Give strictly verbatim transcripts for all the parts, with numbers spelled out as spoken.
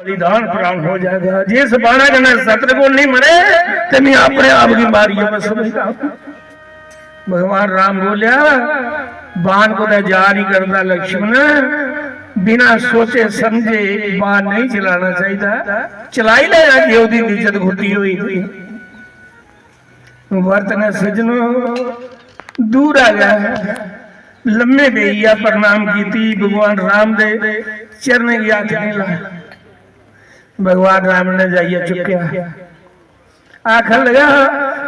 बलिदान प्राण हो जाएगा। जिस बाणा कन्नै सतरगुण नहीं मरे, ते मैं अपने आप की मारियै मैं समझदा। भगवान राम बोलिया, "बाण कुतै जा नहीं करदा लक्ष्मण, बिना सोचे समझे बाण नहीं चलाना चाहिए। चलाई लै जे ओदी निजत खुटी हुई थी।" भरत ने सज्जनो दूर आ गया, लम्मे बेइया प्रणाम कीती, भगवान राम दे चरणें गी हत्थ नहीं लाया। भगवान राम ने जाइयै चुक्केआ। आखन लगा,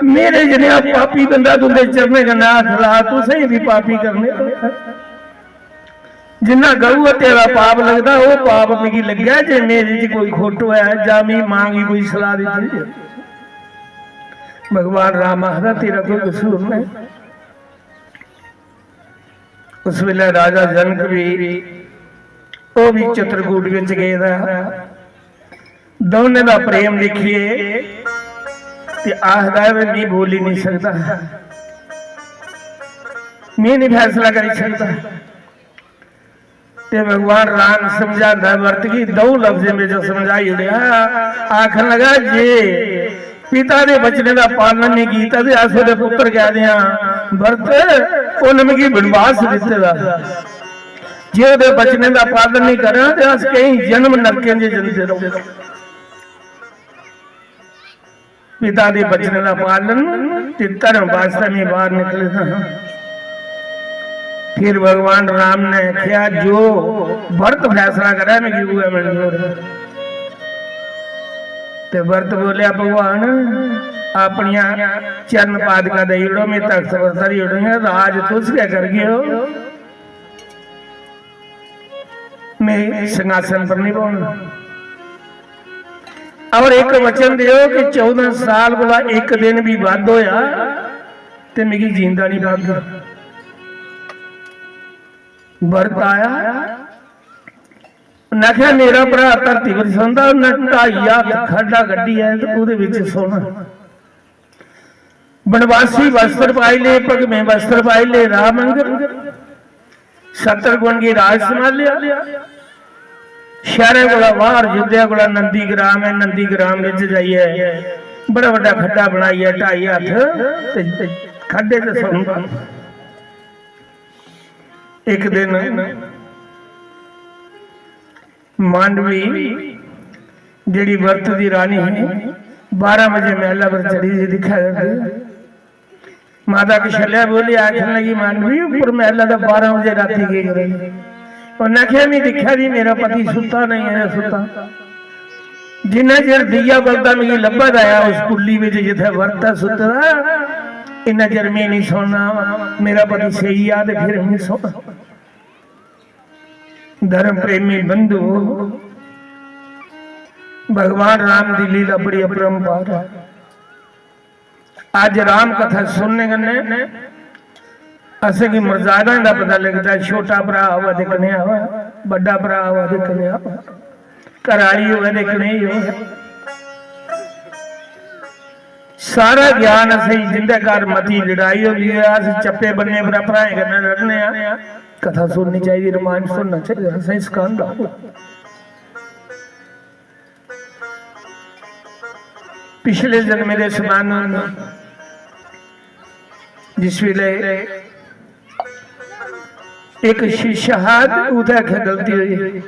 "मेरे जनेहा पापी बंदा तुंदे चरणें कन्नै हत्थ ला, तुसें बी पापी करने।" जिन्ना गऊ हत्या दा पाप लगदा, ओह पाप मिगी लग्गेआ जे मेरे च कोई खोट होऐ जां मी मां गी कोई सलाह दित्ती। भगवान राम आखदा, "तेरा कोई कसूर नहीं।" उस वेले राजा जनक भी, ओह भी चित्रकूट बिच गेदा। दोनें दा प्रेम दिक्खियै ते आखदा ऐ, "मैं बोली नहीं सकदा, मैं नहीं फैसला करी सकदा।" ते भगवान राम समझांदा भरत गी, दो लफ्जें में जो समझाई उड़ेआ, आखन लगा, "जे पिता दे वचने दा पालन नहीं कीता ते अस ओहदे पुत्र कहदे हां, भरत, उन्हें मिगी वनवास दित्ते दा। जे ओहदे वचने दा पालन नहीं करा ते अस कई जन्म नरकें च जंदे रहोगे।" पिता दे वचन दा पालन ते धर्म वास्तै मैं बाहर निकले दा हां। फिर भगवान राम ने आख्या, "जो भरत फैसला करे, मिगी उऐ मंजूर है।" ते भरत बोलिया, "भगवान, अपनियां चरण पादका देई ओड़ो, मैं तख्त पर धरी ओड़ो, राज तुस गै करगे ओ।" मैं सिंहासन पर नहीं बौह्ना। और इक वचन देओ कि चौदां साल कोला इक दिन भी बद्ध होया ते मिगी जींदा नहीं पागे। भरत आया, उन्नै आखेआ, "मेरा भरा धरती पर सौंदा, उन्नै ढाई हत्थ खड्डा कड्ढियै ते ओह्दे बिच सौना।" बनवासी वस्त्र पाई ले, भगमें वस्त्र पाई ले, राम आंगर सत्तर गुण गी राज संभालेआ। शैह्रै कोला बाहर, अयोध्या कोला नंदी ग्राम ऐ, नंदी ग्राम बिच जाइयै बड़ा बड्डा खड्डा बनाइयै ढाई हत्थ ते खड्डे च सौंदा। इक दिन मांडवी जेह्ड़ी भरत दी रानी ही, बारां बजे मैह्ला पर चढ़ी दी दिक्खा करदी। माता कशल्या बोली, आखन लगी, "मांडवी, उप्पर मैह्ला दा बारां बजे राती केह् करे?" उन्नै आखेआ, "मैं दिक्खेआ जी, मेरा पति सुत्ता नहीं है, सुत्ता। जिन्ना चिर दिया बलदा मिगी लब्भा दा ऐ उस कुल्ली बिच जित्थै भरत ऐ सुत्ते दा, इन्ना चिर मैं नहीं सोना। मेरा पति सेई जा ते फिर मैं सोना।" धर्म प्रेमी बंधु, भगवान राम दी लीला बड़ी अपरंपार है। अज्ज राम कथा सुनने कन्नै असेंगी मर्यादाएं दा पता लगदा है। छोटा भरा होऐ ते कनेहा होऐ, बड्डा भरा होऐ ते कनेहा होऐ, घराली होऐ ते कनेही होऐ। सारा ज्ञान असेंगी, जिंदे घर मती लड़ाई होंदी ऐ, अस चप्पे बन्ने पर भ्राएं कन्नै लड़ने आं। कथा सुननी चाहिदी, रमायण सुनना चाहिदा, असें सखांदा। पिछले जन्मे दे समान जिस वेले इक शिष्य हा ते ओह्दे अग्गें गलती होई,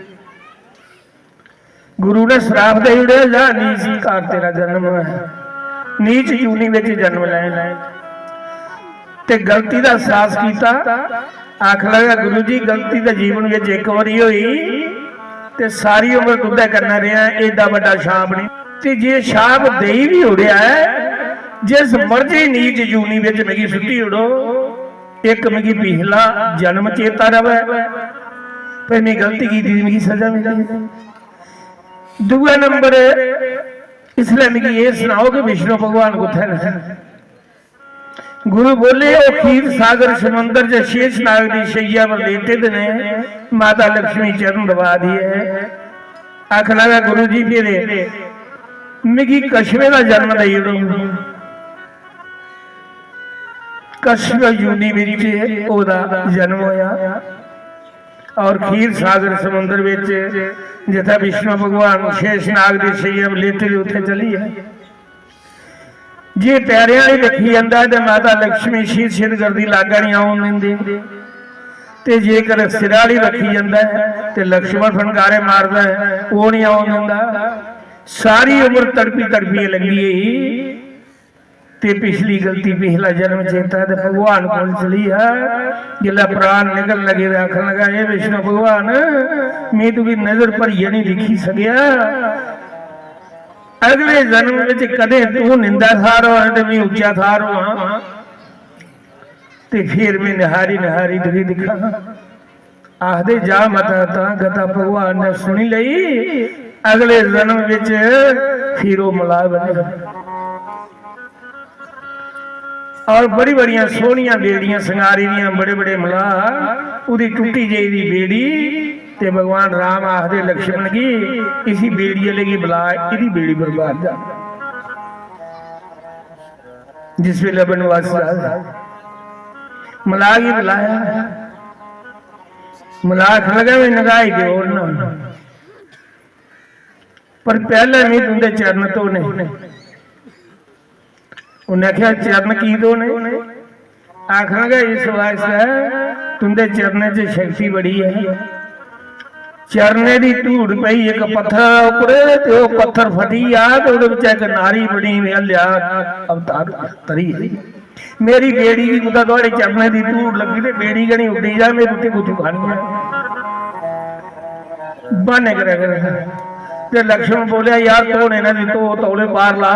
गुरु ने श्राप देई ओड़ेआ, "जा नीच घर तेरा जन्म है, नीच योनि बिच जन्म लैना है।" ते गलती दा एहसास कीता, आखन लगा, "गुरु जी, गलती ते जीवन बिच इक बारी होई, ते सारी उम्र तुं'दे कन्नै रेहा, एड्डा बड्डा शाप नहीं। ते जे शाप देई बी ओड़ेआ ऐ, जिस मर्जी नीच योनि बिच मिगी सुट्टी ओड़ो, इक मिगी पिछला जन्म चेता रवै, भाई, मैं गलती कीती दी, मिगी सजा मिले।" दूआ नंबर, इसलै मिगी एह् सनाओ कि विष्णु भगवान कुत्थै न? गुरु बोले, "ओह् खीर सागर समुंदर च शेष नाग दी शैय्या पर लेटे दे ने, माता लक्ष्मी चरण दबा दी ऐ।" आखन लगा, "गुरु जी, फिर मिगी कछुए दा जन्म देई ओड़ो।" कछुआ योनि बिच ओह्दा जन्म होया। और खीर सागर समुंदर विच जित्थै विष्णु भगवान शेषनाग दी शैया पर लेटे दे, उत्थै चली जाए। जे पैरें आह्ली दिक्खी जंदा ऐ ते माता लक्ष्मी शीर शीर करदी, लागै निं औन दिंदी। ते जेकर सिरा आह्ली दिक्खी जंदा ऐ ते लक्ष्मण फनकारे मारदा ऐ, ओह् निं औन दिंदा। सारी उम्र तड़पी तड़पियै लंघी गेई ते पिछली गलती, पिछला जन्म चेता ऐ ते भगवान कोल चली आ। जिसलै प्राण निकलन लगे ते आखन लगा, "हे विष्णु भगवान, में तुगी नजर भरियै निं दिक्खी सकेआ। अगले जन्म विच कदें तूं निंदा थाह्र होआं ते में उच्चा थाह्र होआं, ते फिर में निहारी निहारी तुगी दिक्खां।" आखदे, "जा माता, तां गता भगवान ने सुनी लेई, अगले जन्म विच फिर ओह् मलाह बने।" और बड़ी बड़ियां सोहनियां बेड़ियां संगारी दियां, बड़े बड़े मलाह, ओह्दी टुट्टी जेही दी बेड़ी, ते भगवान राम आखदे लक्ष्मण गी, "इसी बेड़ी आह्ले गी बला, एह्दी बेड़ी पर बाहर जा।" जिस बेल्लै बनवासी आए, मलाह गी बलाया, मलाह आखन लगा, "में नगाई दे ओड़ना, पर पैह्लें में तुंदे चरण धोने।" उन्नै आखेआ, "चरण की धोने?" आखन लगा, "इस वास्तै तुंदे चरणें च शक्ति बड़ी ऐ। चरणें दी धूड़ पेई इक पत्थर उप्पर, ते ओह् पत्थर फटी गेआ, ते ओह्दे बिच्चा इक नारी बनी, में हल्लेआ अवतार तरी। मेरी बेड़ी गी कुतै थुआढ़े चरणें दी धूड़ लग्गी, ते बेड़ी गै निं उड्डी जा, में रुट्टी कुत्थूं खानी ऐ?" ब्हाने करै करै। ते लक्ष्मण बोलेआ, "यार, धोने न ते धो, तौले पार ला।"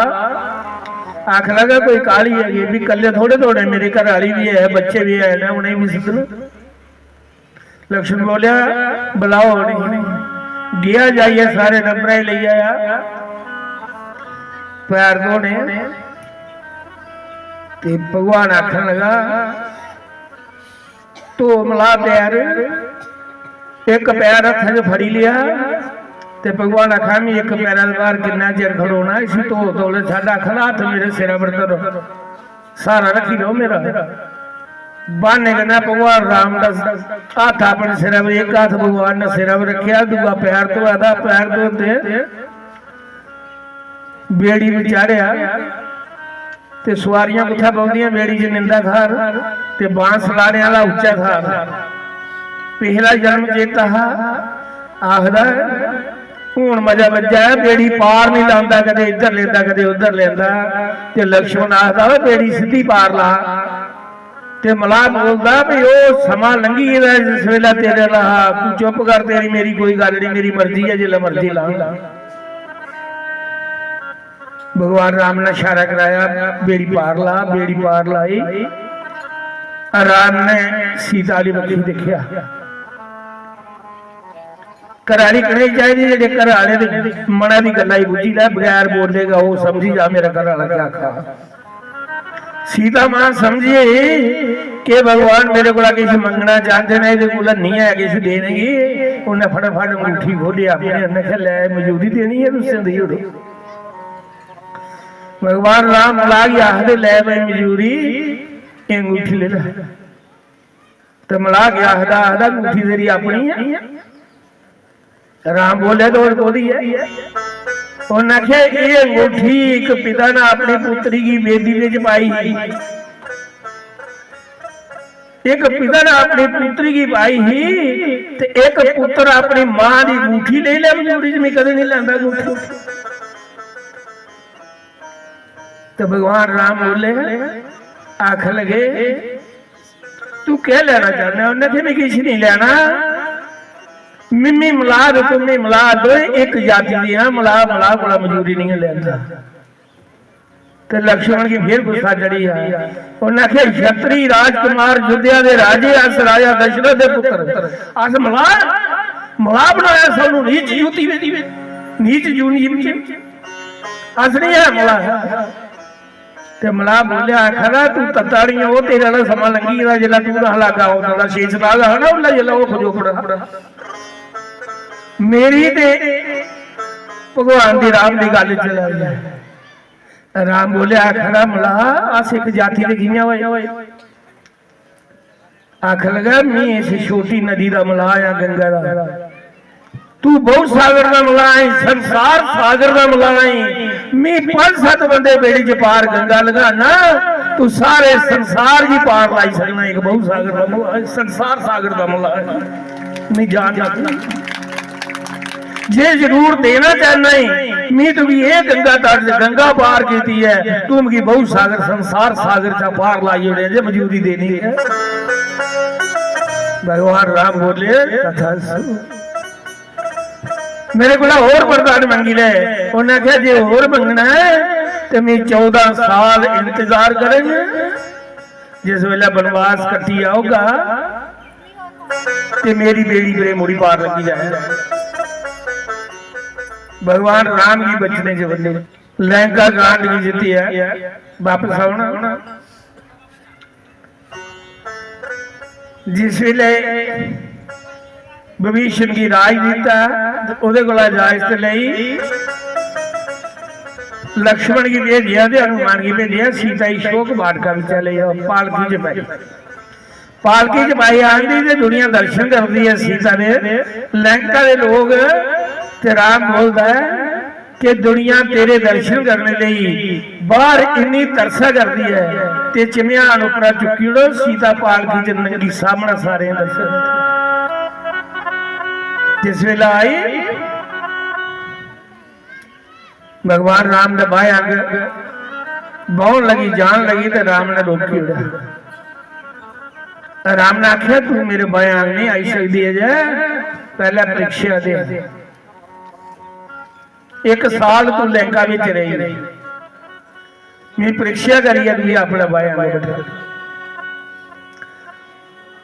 आखन लगा, "कोई काहली है, ये भी कल्ले थोड़े धोने, मेरी घर आह्ली बी ऐ, बच्चे बी हैन, उ'नेंगी बी सद्दन।" लक्ष्मण बोलेआ, "बलाओ उ'नेंगी।" गेआ जाइयै सारे टब्बरै गी लेई आया पैर धोने। ते भगवान आखन लगा, धो मला पैर, इक पैर हत्थै च फड़ी लेआ ते भगवान आखा, "में इक पैरा दे बाहर किन्ना चिर खड़ोना, इसी धो तौले।" साढ़ा आखना, "हत्थ मेरे सिरै पर धरो, स्हारा रक्खी लो मेरा।" ब्हाने कन्नै भगवान राम दा हत्थ अपने सिरै पर, इक हत्थ भगवान ने सिरै पर रक्खेआ, दूआ पैर धोआ दा, पैर धोते बेड़ी पर चाढ़ेआ। ते सुआरियां कुत्थै बौंह्दियां? बेड़ी च निंदा थाह्र ते बांस लाने आह्ला उच्चा थाह्र। पिछला जन्म चेता हा, आखदा, "हून मजा बज्जा ऐ, बेड़ी पार निं लांदा, कदें इद्धर लेंदा, कदें उद्धर लेंदा।" ते लक्ष्मण आखदा, "ओए, बेड़ी सिद्धी पार ला।" ते मलाह बोलदा भी, "ओह् समां लंघी गेदा ऐ जिस बेल्लै तेरे आह्ला हा, तूं चुप्प कर, तेरी मेरी कोई गल्ल निं, मेरी मर्जी ऐ, जिसलै मर्जी लां।" भगवान राम ने इशारा कराया, "बेड़ी पार ला।" बेड़ी पार लाई। राम ने सीता आह्ली बक्खी दिक्खेआ। घरै आह्ली कनेही चाहिदी, जेह्ड़े घरै आह्ले दे मनै दी गल्ला गी बुज्झी लै, बगैर बोले गै ओह् समझी जा मेरा घरै आह्ला केह् आखा दा। सीता मां समझी गेई कि भगवान मेरे कोला किश मंगना चांह्दे न, एह्दे कोल हैन्नी ऐ किश देने गी। उन्नै फटाफट अंगूठी खोह्लेआ अपने, उन्नै आखेआ, "लै, मजूरी देनी ऐ, तुसें देई ओड़ो।" भगवान राम मला गी आखदे, "लै भाई मजूरी, एह् अंगूठी लेई लै।" ते मला केह् आखदा? आखदा, "अंगूठी तेरी अपनी ऐ।" राम बोले, "ते होर कोह्दी ऐ?" उन्नै आखेआ, "एह् अंगूठी इक पिता ने अपनी पुत्री गी बेदी बिच पाई ही, इक पिता ने अपनी पुत्री गी पाई ही, ते इक पुत्र अपनी मां दी अंगूठी लेई लै, मजूरी च में कदें निं लैंदा अंगूठी।" ते भगवान राम बोले, आखन लगे, "तू केह् लैना चाह्न्ना?" उन्नै आखेआ, "में किश निं लैना, मिम्मी मलाह ते तुम्मी मलाह, दोए इक जाति दे आं, मलाह मलाह कोला मजूरी निं लैंदा।" ते लक्ष्मण गी फिर गुस्सा चढ़ी गेआ। उन्नै आखेआ, "क्षत्री राजकुमार, अयोध्या दे राजे, अस राजा दशरथ दे पुत्र, अस मलाह, मलाह बनाया, सानू नीच जूती, नीच जून जीती, अस निं है मलाह।" ते मलाह बोलेआ, आखा दा, "तू तत्ता निं, ओह् तेरे आह्ला समां लंघी गेदा, जिसलै तूं रहा लागा, ओह् तेरा शेष नाग हा ना, उसलै जिसलै ओह् खजोपड़ा हा। मेरी ते भगवान दी, राम दी गल्ल चला दी ऐ।" राम बोलेआ, आखा दा, "मलाह, अस इक जाति दे कि'यां होए?" आखन लगा, "में इस छोटी नदी दा मलाह आं, गंगा दा। तू बहु सागर दा मलाह ऐ, संसार सागर दा मलाह ऐ। मी पंज सत्त बंदे बेड़ी च पार गंगा लंघाना, तू सारे संसार गी पार लाई सकना। इक बहु सागर दा मलाह ऐ, संसार सागर दा मलाह ऐ। मी जान लग, जे जरूर देना चाहना है, मी तुगी एह् गंगा तट, गंगा पार कीती है, तू मिगी बहु सागर, संसार सागर चा पार लाई ओड़े, जे मजूरी देनी है। भगवान राम बोले, तथास्तु। मेरे कोला होर वरदान मंगी ले। उन्हें आखेआ, "जे होर मंगना है ते मैं चौदां साल इंतजार करङ। जिस वेले वनवास कट्टी आऊगा ते मेरी बेड़ी परे मुड़ी पार लगी जाए।" भगवान राम गी बचने च बंदे लंका कांड गी जित्तियै वापस औना। जिस वेले विभीषण गी राज दित्ता ते ओह्दे कोला इजाजत लेई, लक्ष्मण गी भेजेआ ते हनुमान गी भेजेआ, "सीता गी शोक वाटिका बिच्चा लेई आओ, पालकी च पाई।" पालकी च पाई आंदी ते दुनिया दर्शन करदी ऐ सीता दे। लंका दे लोक ते राम बोलदा ऐ कि दुनिया तेरे दर्शन करने लेई बाहर इन्नी तरसा करदी है ते चम्यान उप्परा चुक्की ओड़ो, सीता पालकी च नंगी सामने सारे दर्शन। जिस वेला आई भगवान राम दे बाएं अंग बौहन लगी, जान लगी ते राम ने रोकी ओड़ेआ। राम ने आखेआ, "तू मेरे बाएं अंग नहीं आई सकदी अजे, पहले परीक्षा दे।" इक साल तू लंका बिच रेही, मी परीक्षा करियै तुगी अपने बाएं अंग बैठा।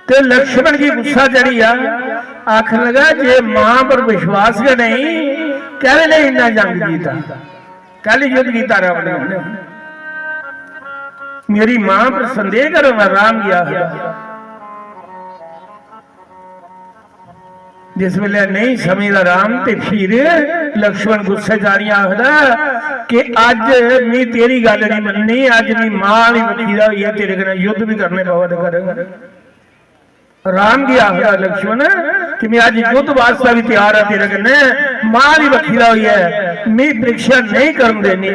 ते लक्ष्मण गी गुस्सा चढ़ी गेआ, आखन लगा, "जे मां पर विश्वास गै नहीं, कैह्दे लेई इन्ना जंग कीता, कैह्ली युद्ध कीता रावण ने? मेरी मां पर संदेह करो ना।" राम गी आखदा। जिस वेले नेईं समझदा राम, ते फिर लक्ष्मण गुस्से च आनियै आखदा कि अज्ज मी तेरी गल्ल नहीं मन्ननी, अज्ज मी मां आह्ली बक्खी दा होइयै तेरे कन्नै युद्ध भी करने पवै ते करङ। राम गी आखदा लक्ष्मण कि मैं अज्ज युद्ध वास्ता भी त्यार हां तेरे कन्नै, मां आह्ली बक्खी दा होइयै मी परीक्षा नहीं करन देनी।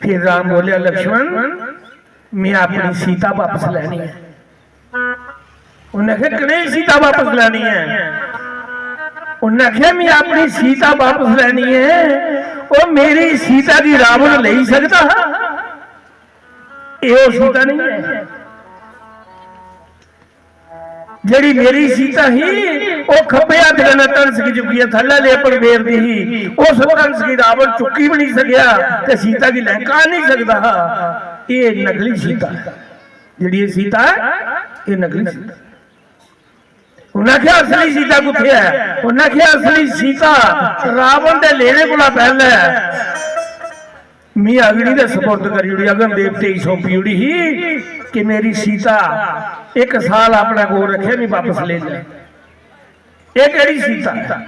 फिर राम बोलेआ, "लक्ष्मण, मैं अपनी सीता वापस लैनी है।" उन्नै आखेआ, "कनेही सीता वापस लैनी है?" उन्नै आखेआ, "मैं अपनी सीता वापस लैनी है, ओह् मेरी सीता गी रावण लेई सकदा हा? एह् ओह् सीता नहीं है। जेह्ड़ी मेरी सीता ही, ओह् खब्बे हत्थ कन्नै धनस गी चुक्कियै थल्लै लेपड़ बेरदी ही, उस धनस गी रावण चुक्की भी नहीं सकेआ ते सीता गी लैंका आनी सकदा हा। एह् नकली सीता ऐ। जेह्ड़ी एह् सीता ऐ, एह् नकली सीता।" उन्नै आखेआ, "असली सीता कुत्थै ऐ?" उन्नै आखेआ, "असली सीता रावण दे लेने कोला पैह्लै मी अग्नि दे सपुर्द करी ओड़ी, अग्नि देवते गी सौंपी ओड़ी ही कि मेरी सीता इक साल अपने कोल रक्खे, मी वापस लेई जा।" एह् केह्ड़ी सीता?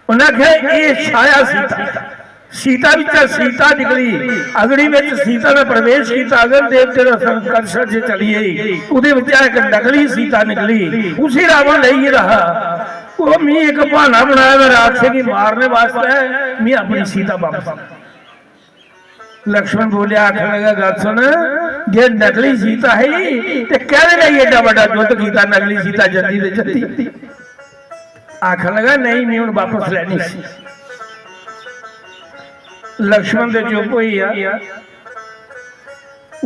उन्नै आखेआ, "एह् छाया सीता।" सीता बिच्चा सीता निकली, अग्नि बिच सीता ने प्रवेश कीता, अग्नि देवते ने संकर्षण च चली गेई, ओह्दे बिच्चा इक नकली सीता निकली, उसी रावण लेई गेदा हा। ओह् मी इक बहाना बनाया, मैं राक्षसें गी मारने वास्तै मी अपनी सीता वापस। लक्ष्मण बोलेआ, आखन लगा, "गल्ल सुन, जे नकली सीता ही ते कैह्दे लेई एड्डा बड्डा युद्ध कीता? नकली सीता जंदी ते जंदी।" आखन लगा, "नहीं, मैं हुन वापस लैनी सी।" लक्ष्मण ते चुप होई गेआ।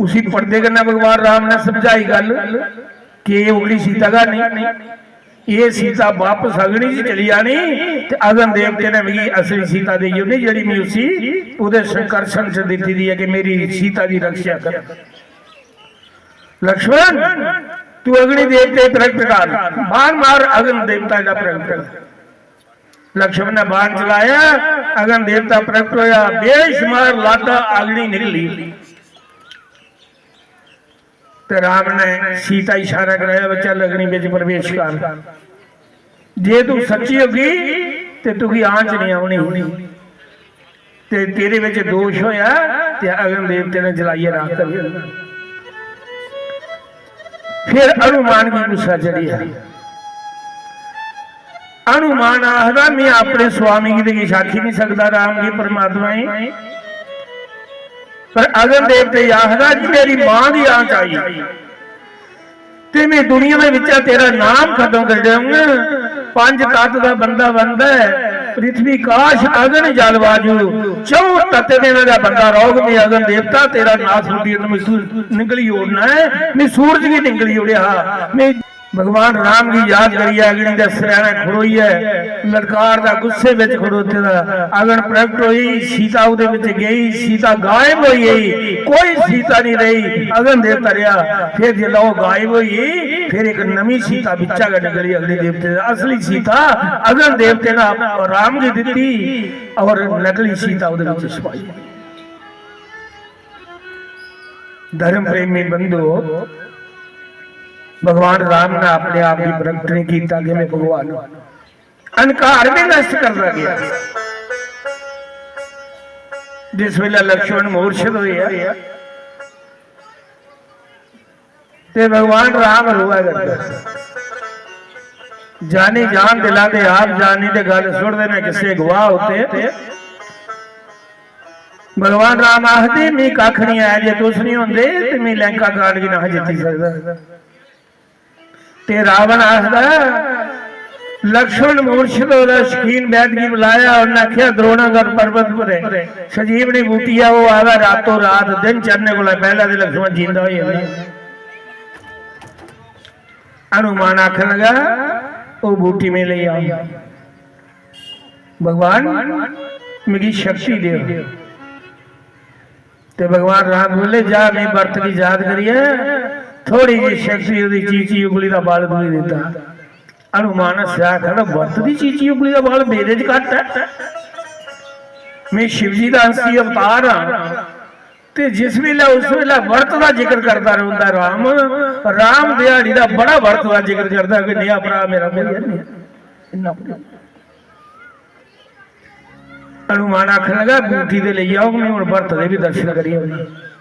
उसी पर्दे कन्नै भगवान राम ने समझाई गल्ल कि एह् ओकड़ी सीता गै नहीं। एह् सीता वापस अग्नि च चली जानी ते अग्नि देवते ने मिगी असली सीता देई ओड़नी, जेह्ड़ी मैं उसी ओह्दे संकर्षण च दित्ती दी ऐ कि मेरी सीता दी रक्षा कर। लक्ष्मण, तू अग्नि देवते गी प्रगट कर, बाण मार अग्नि देवता दा प्रगट कर। लक्ष्मण ने बाण चलाया, अग्नि देवता प्रगट होया, बेशुमार लाटा अग्नि निकली। ते राम ने सीता इशारा कराया, "बच्चा, अग्नि बिच प्रवेश कर। जे तू सच्ची होगी ते तुगी आंच नहीं आनी, ते तेरे बिच दोष होया ते अग्नि देवते ने जलाइयै राख कर देना।" फिर हनुमान गी गुस्सा चढ़ी आया। हनुमान आखदा, "मैं अपने स्वामी गी ते किश आखी नहीं सकदा, राम गी, परमात्मा गी।" पर अगन देवते आखदा कि मेरी मां दी आंच आई ते मैं दुनिया दे बिच्चा तेरा नाम खत्म कर देऊंगा। पंज तत्त दा बंदा बनदा है, पृथ्वी, काश, अगन, जल, वायु, चौं तत्तें दा बंदा रौग, मैं अगन देवता तेरा नास रुट्टी, मैं तू निकली ओड़ना है, मैं सूरज गी निकली ओड़ेआ हा, मैं भगवान राम गी याद करियै अग्नि दे सरैने खड़ोइयै ललकार दा गुस्से बिच खड़ोते दा। अग्नि प्रगट होई, सीता ओह्दे बिच गई, सीता गायब होई गई, कोई सीता नहीं रही। अग्नि देवता रेहा। फिर जिसलै ओह् गायब होई गई, फिर इक नमीं सीता बिच्चा गै निकली अग्नि देवते दा। असली सीता अग्नि देवते ने राम गी दित्ती और नकली सीता ओह्दे बिच छपाई। धर्म प्रेमी बंधो, भगवान राम ने अपने आप गी प्रगट नहीं किया कि मैं भगवान हूं। अहंकार भी नष्ट करता गया। जिस वेले लक्ष्मण मूर्छित होया ते भगवान राम रोआ करदे। जानी जान दिला दे आप जानी ते गल सुणदे ने किसे गवाह उत्ते। भगवान राम आखदे, "मी कख नहीं आया, जे तुस नहीं होंदे ते मी लंका कांड गी ना जित्ती सकदा।" ते रावण आखदा, लक्ष्मण मूर्छित होदा, शकीन वैद गी बुलाया, उन्नै आखेआ, "द्रोणागढ़ पर्वत पर संजीवनी बूटी ऐ, ओह् आवै रातों रात, दिन चढ़ने कोला पैह्लें ते लक्ष्मण जींदा होई जंदा।" हनुमान आखन लगा, "ओह् बूटी में लेई आऊं। भगवान, मिगी शक्ति देओ।" ते भगवान राम बोले, "जा, मैं बरत गी याद करियै थोड़ी जी शक्ति ओह्दी चीची उंगली दा बल तुगी दित्ता।" हनुमान हस्सेआ, आखदा, "बरत दी चीची उंगली दा बल मेरे च घट्ट ऐ? मैं शिव जी दा अंशी अवतार हां।" ते जिस वेले, उस वेले बरत दा जिक्र करदा रौंह्दा राम, राम दिहाड़ी दा बड़ा बरत दा जिक्र करदा कि नेहा भ्राऽ मेरा कोई है नहीं, इन्ना प्रेम। हनुमान आखन लगा, "बूटी ते लेई आओ, मैं हुन बरत दे भी दर्शन करी औने।"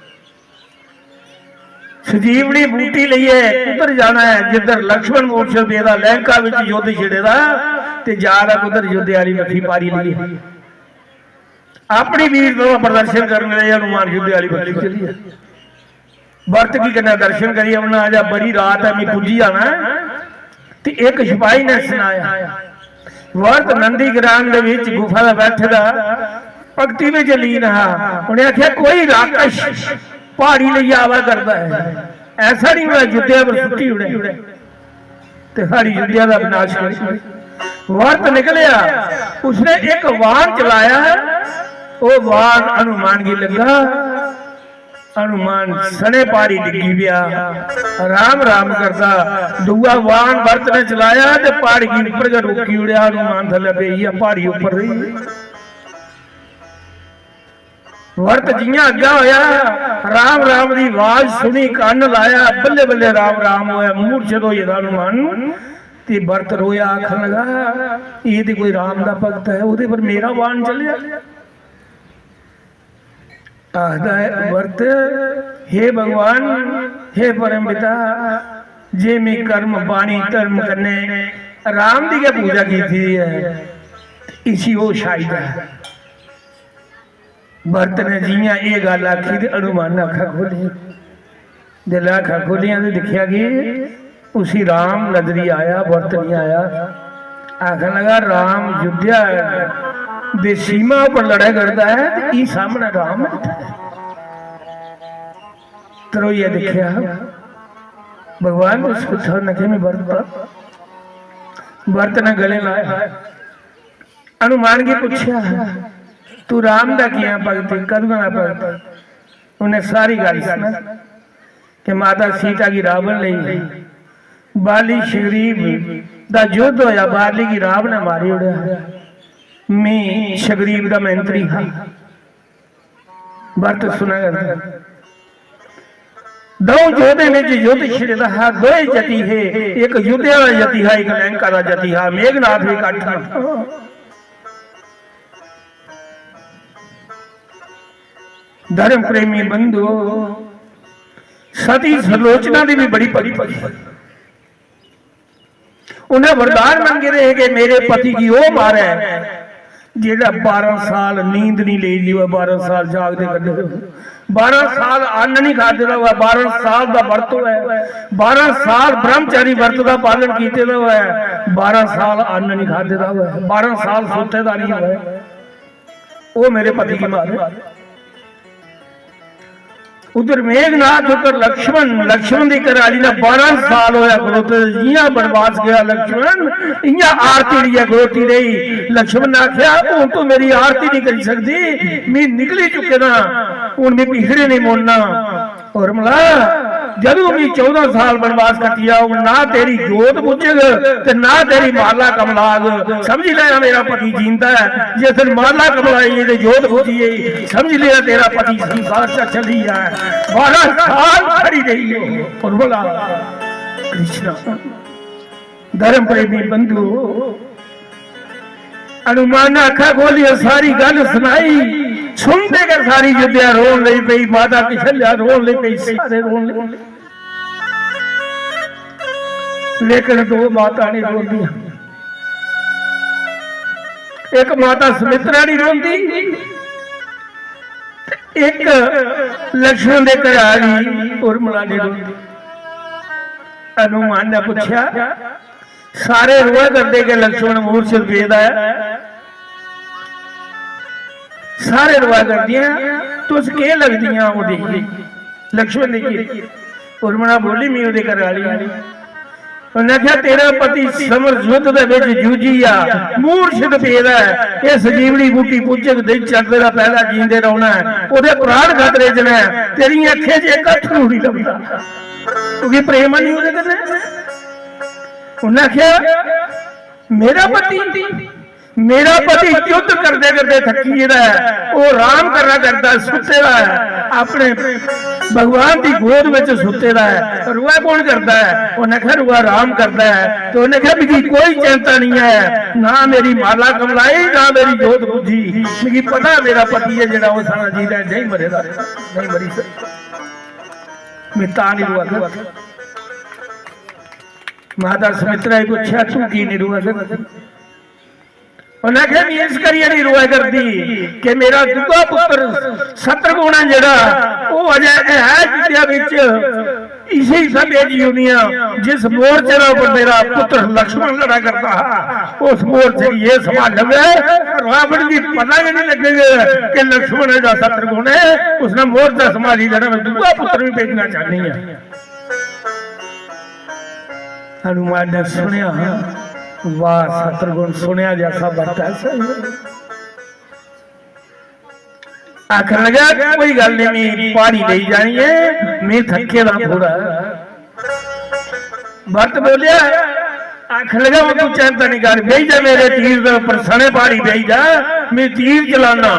संजीवनी बूटी लेइयै कुद्धर जाना ऐ? जिद्धर लक्ष्मण मूर्छत पेदा, लैंका बिच युद्ध छिड़े दा, ते जा दा कुद्धर? युद्ध आह्ली बक्खी पारी लेइयै। अपनी वीरता दा प्रदर्शन करने लेई हनुमान युद्ध आह्ली बक्खी चली गेआ। बरत गी कन्नै दर्शन करी औना, अजा बड़ी रात ऐ, मी पुज्जी जाना ऐ। ते इक सिपाही ने सनाया, बरत नंदीग्राम दे विच गुफा दा बैठे दा, भक्ति विच लीन हा। उ'नें आखेआ, "कोई राक्षस प्हाड़ी लेइयै आवा करदा ऐ, ऐसा नहीं होऐ युद्धे पर सुट्टी उड़े ते साढ़ी युद्धे दा विनाश करी ओड़े।" बरत निकलेआ, उसने इक बाण चलाया, ओह् बाण हनुमान गी लग्गा। हनुमान सने प्हाड़ी डिग्गी पेआ, राम राम करदा। दूआ बाण बरत ने चलाया ते प्हाड़ी गी उप्पर गै रोकी ओड़ेआ। हनुमान थल्लै पेई गेआ, प्हाड़ी उप्पर रेही। बरत जियां अग्गै होया, राम राम दी आवाज सुनी, कन्न लाया, बल्ले बल्ले राम राम होया, मूर्छत होई गेदा हनुमान। ते बरत रोया, आखन लगा, "एह् ते कोई राम दा भक्त ऐ, ओह्दे पर मेरा बाण चलेआ।" आखदा ऐ बरत, "हे भगवान, हे परम पिता, जे में कर्म, बाणी, धर्म कन्नै राम दी गै पूजा कीती दी ऐ, इसी ओह् शायद ऐ।" बरत ने जियां एह् गल्ल आखी ते हनुमान ने अक्खां खोह्लियां। जिसलै अक्खां खोह्लियां ते दिक्खेआ कि उसी राम नजरी आया, बरत निं आया। आखन लगा, "राम युद्धया दे सीमा पर लड़ै करदा ऐ ते ई सामनै राम बैठा ऐ।" त्रोइयै दिक्खेआ, "भगवान, तुस कुत्थै ओ?" उन्नै आखेआ, "में बरत पर।" बरत ने गले लाया। हनुमान गी पुच्छेआ, "तू राम दा कियां भगत, कदूं दा भगत?" उन्हें सारी गल्ल सनाई कि माता सीता गी रावण लेई, बाली सुग्रीव दा युद्ध होया, बाली गी रावण ने मारी ओड़ेआ। मी सुग्रीव दा मंत्री हा। बरत सुना करदा। दो जोधे ने जो युद्ध छिड़े दा हा, दोए जती हे, एक युद्ध वाला जती हा, एक लंका दा जती हा, मेघनाथ भी कट्ठ हा। धर्म प्रेमी बंधु, सती सुलोचना दी भी बड़ी भक्ति। उन्हें वरदान मंगे दे हे कि मेरे पति गी ओह् मारै जेह्ड़ा बारां साल नींद नहीं लेई दी होऐ, बारां साल जागदे कड्ढे दे होन, बारां साल अन्न नहीं खाद्धे दा होऐ, बारां साल दा व्रत होऐ, बारां साल ब्रह्मचारी व्रत दा पालन कीते दा होऐ, बारां साल अन्न नहीं खाद्धे दा होऐ, बारां साल सुत्ते दा नहीं होऐ, ओह् मेरे पति गी मारै। उधर मेघनाथ, उधर लक्ष्मण, लक्ष्मण दी घरैआह्ली ने बारां साल होया खड़ोते दे, जियां बनवास गया लक्ष्मण, इयां आरती लेइयै खड़ोती रेही। लक्ष्मण ने आखेआ, "हून तू मेरी आरती नहीं करी सकदी, मैं निकली चुके दा, हून मैं पिछड़े नहीं मुड़ना।" उर्मिला, जदूं भी चौदां साल बनवास कट्टिया होग, ना तेरी जोत बुझग ते ना तेरी माला कमलाग। समझी लैना, मेरा पति जींदा ऐ। जिस दिन माला कमलाई ते जोत बुझी गई, समझ लिया, तेरा पति संसार से चली गया है। बारह साल खड़ी रही हो उर्मिला। कृष्णा, धर्म प्रेमी बंधु, हनुमान ने अखा खोलिया, सारी गल सुनाई। सुनते गै सारी अयोध्या रोन लगी पई, माता किशल्या रोन लगी पई, सारे रोन लगे। लेकिन दो माता नहीं रोंदियां। एक माता सुमित्रा नहीं रोंदी, एक लक्ष्मण दे घरैआह्ली उर्मिला नहीं रोंदी। हनुमान ने पूछा, सारे रोआ करदे कि लक्ष्मण मूर्छित पेदा ऐ, सारे रोआ करदियां, तुस केह् लगदियां ओह्दी, लक्ष्मण दी की? उर्मिला बोली, "मैं ओह्दे घरै आह्ली आं।" उन्नै आखेआ, "तेरा पति समर युद्ध दे बिच जूझिया मूर्छित पेदा ऐ, एह् संजीवनी बूटी पूजक दिन चढ़दे दा पैह्ला जींदे रौह्ना ऐ, ओह्दे प्राण खतरे च न, तेरियें अक्खें च इक अत्थरू निं लभदा।" क्योंकि प्रेम है नहीं ओह्दे कन्नै। उन्नै आखेआ, "मेरा पति, मेरा पति युद्ध करदे करदे थक्की गेदा ऐ, ओह् आराम करा करदा, सुत्ते दा ऐ, अपने भगवान दी गोद बिच सुत्ते दा ऐ, रोआ कौन करदा ऐ?" उन्नै आखेआ, "रोआ आराम करदा ऐ।" ते उन्नै आखेआ, "मिगी कोई चिंता नहीं ऐ, ना मेरी माला कमलाई, ना मेरी जोत बुझी, मिगी पता मेरा पति ऐ जेह्ड़ा, ओह् सारा जींदा ऐ, नहीं मरे दा, नहीं मरी सकदा, मैं तां नहीं रोआ करदा।" माता सुमित्रा ने पूछेआ, "तू की नहीं रोआ करदी?" उन्नै आखेआ, "मैं इस करियै नहीं रोआ करदी कि मेरा दूआ पुत्र शत्रुघ्न ऐ जेह्ड़ा, ओह् अजें है अयोध्या बिच, इसी सभ्य जीवनियां, जिस मोर्चे दे उप्पर मेरा पुत्र लक्ष्मण लड़ा करदा हा, उस मोर्चे गी एह् संभालग। रावण गी पता गै नहीं लगग कि लक्ष्मण ऐ जां शत्रुघ्न ऐ, उसने मोर्चा संभाली लैना। मैं दूआ पुत्र भी भेजना चाहनी आं।" हनुमान ने सुनया, वाह शत्रुघ्न, सुनया जैसा बरता है सही। आखन लगा, "कोई गल्ल नहीं, मैं प्हाड़ी लेई जानी है, मैं थक्के दा थोड़ा।" भरत बोलिया, आखन लगा, "वो तू चिंता नहीं कर, बेही जा मेरे तीर दे उप्पर, सने प्हाड़ी बेही जा, मैं तीर चलाना।"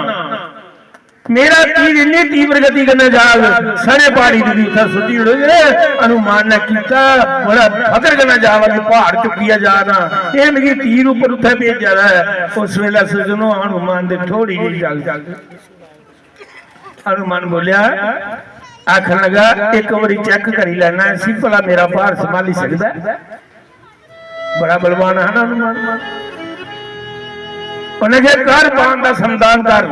मेरा तीर इन्नी तीव्र गति कन्नै जाग, सारे प्हाड़ी दी उत्थै सुट्टी ओड़ग। हनुमान ने कीता, बड़ा फकर कन्नै जा, अग्गें प्हाड़ चुक्कियै जा ना, एह् मिगी तीर उप्पर उत्थै भेजा दा ऐ। उस वेले सज्जनो, हनुमान दे थोड़ी जेही जाग। हनुमान बोलेआ, आखन लगा, "इक बारी चेक करी लैना इसी, भला मेरा भार संभाली सकदा ऐ?" बड़ा बलवान है ना हनुमान। उन्हें कहा, "कर बाण दा समदान कर।"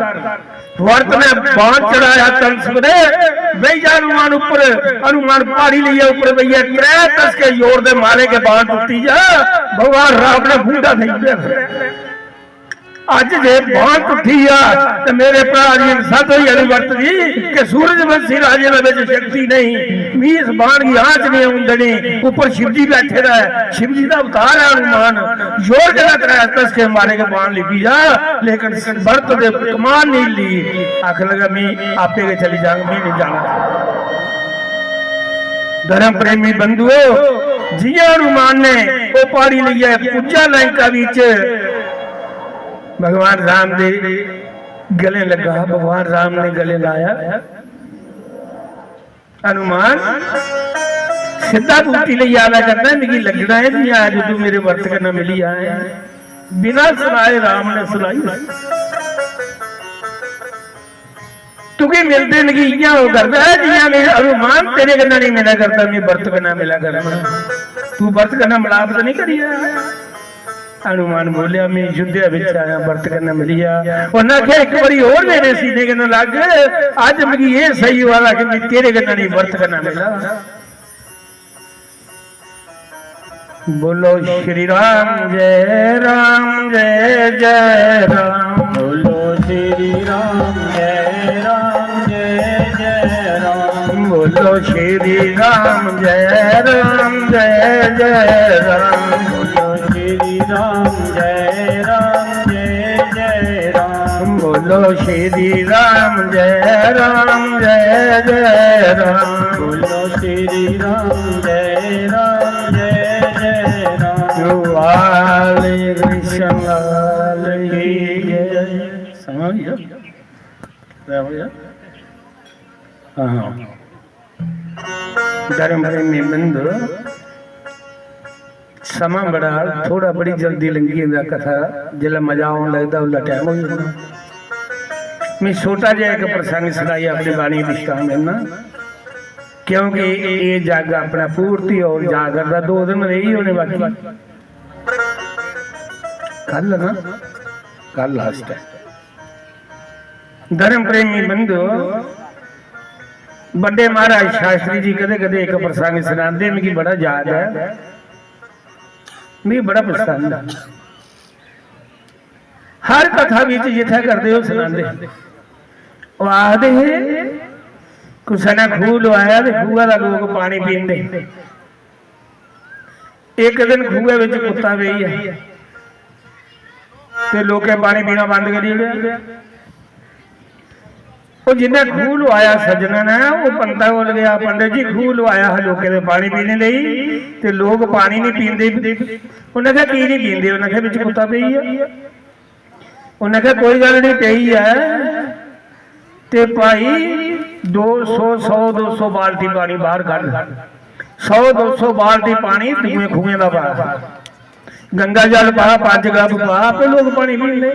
भरत ने बाण चढ़ाया कंस ने, बेही जा हनुमान ऊपर। हनुमान प्हाड़ी लेइयै ऊपर बेहियै त्रै तसके जोर दे मारे के बाण टुट्टी जा। भगवान राम ने फूंडा देई दिया। अज्ज जे बाण टुट्टी आ ते मेरे भ्रा जी, सत होई जानी वरत दी कि सूरजवंशी राजे दे विच शक्ति नहीं, मी इस बाण गी हाथ नहीं आउण देनी। ऊपर शिव जी बैठे दा है, शिव जी दा अवतार है हनुमान। जोर कन्नै त्रै तसके मारे के बाण लिपी जा, लेकिन वरत दे कमान नहीं ली। आखन लगा, "मी आपे गै चली जांग, मी नहीं जाना।" धर्म प्रेमी बंधुओ, जियां हनुमान ने ओह प्हाड़ी लेइयै पुज्जा लंका बीच, भगवान राम दे गले लगा, भगवान राम ने गले लाया, "हनुमान, सिद्धा बूटी लेई आवा करना, मिगी लगना है जियां अज्ज तू मेरे वरत कन्नै मिली आए।" बिना सुनाए राम ने सुनाई। तुगी मिलदे मिगी इ'यां हो करदा ऐ जि'यां मिगी हनुमान तेरे कन्नै नहीं मिला करदा, मैं बरत कन्नै मिला करना। तू बरत कन्नै मिलाप तो नहीं करिया? हनुमान बोलिया, मैं युद्ध बिच आया, बरत कन्नै मिलिया। उन्हें आख्या, एक बारी और मेरे सीने कन्नै लग, अज मिगी ये सही वाला कि मैं तेरे कन्नै नहीं, बरत कन्नै मिला। बोलो श्री राम जय राम जय जय राम। बोलो श्री राम जय राम जय जय राम। बोलो श्री राम जय राम जय जय राम। बोलो श्री राम जय राम जय जय राम। बोलो श्री राम जय राम जय जय राम। बोलो श्री राम जय राम जय जय राम। लाल कृष्ण लाल की जय। समझ गया? क्या हो गया? हाँ। धर्म प्रेमी बंधु, समा बड़ा थोड़ा, बड़ी जल्दी लंघी जंदा कथा, जिसलै मजा आन लगदा उसलै टाइम हो जांदा। मैं छोटा जेहा इक प्रसंग सनाई अपनी बाणी विश्राम करना, क्योंकि ये जग अपना पूर्ति और जागर दा दो दिन रेही होने बाकी। कल ना, कल लास्ट है। धर्म प्रेमी बंधु, बड़े महाराज शास्त्री जी कदे कदे एक प्रसंग सनाते, मिगी बड़ा याद है, मिगी बड़ा पसंद है। हर कथा बिच जिथे करदे ओह् सनांदे। ओह् आखदे हे, कुसै ने खूह लुआया ते खूहा दा लोक पानी पींदे। इक दिन खूहै बिच कुत्ता पेई गेआ ते लोकें पानी पीना बंद करी ओड़ेआ। ओह् जिन्ने खूह लुआया सज्जना ने, ओह् पंता कोल गेआ, "पंडित जी, खूह लुआया हा लोकें दे पानी पीने लेई, ते लोक पानी नहीं पींदे।" उन्हें आखेआ, "की नहीं पींदे?" उन्हें आखेआ, "बिच कुत्ता पेई गेआ।" उन्हें आखेआ, "कोई गल्ल नहीं, पेई ऐ, ते भाई, दो सौ, सौ, दो सौ बाल्टी पानी बाहर कड्ढ।" सौ दो सौ बाल्टी पानी दूए खूहें दा पाया। गंगा जल पा, पंज गब पा, आपे लोक पानी पींदे।